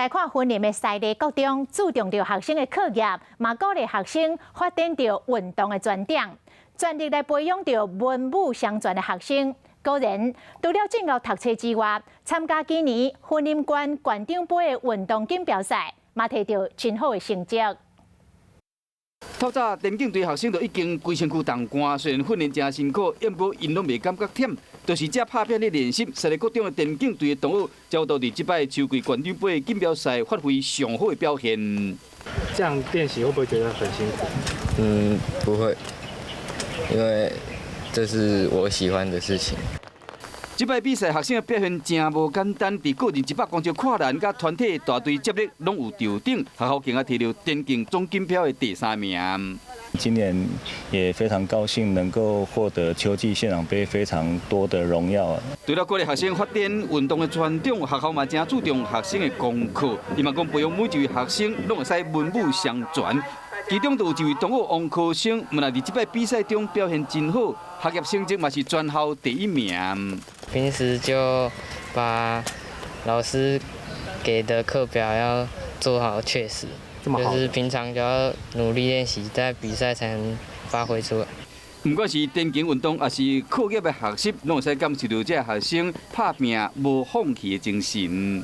來看雲林的西麗國中，注重著學生的課業，嘛鼓勵學生發展著運動的專長，全力來培養著文武雙全的學生。果然，除了進校讀冊之外，參加今年雲林縣縣長盃的運動錦標賽，嘛提著真好的成績。透早田徑隊學生就已經規身軀動汗，雖然訓練誠辛苦，毋過𪜶攏袂感覺忝，就是這拍拚咧練習。西麗國中的田徑隊的同學，才有佇這擺秋季縣長盃錦標賽發揮上好的表現。這樣練習會不會覺得很辛苦？嗯，不會，因為這是我喜歡的事情。這擺比賽學生的表現誠無簡單，佇個人100公尺跨欄佮團體大隊接力攏有得獎，學校竟然提著田徑總錦標的第三名。今年也非常高興能夠獲得秋季縣長盃非常多的榮耀。除了鼓勵學生發展運動的專長，學校嘛誠注重學生的功課。伊嘛講培養每一位學生攏會使文武雙全。其中就有一位同學王科生，毋但佇這擺比賽中表現真好，學業成績嘛是全校第一名。平時就把老師給的課表要做好，確實，就是平常就要努力練習，在比賽才能發揮出來。不管是田徑運動，抑是課業的學習，攏會使感受到這學生拍拚無放棄的精神。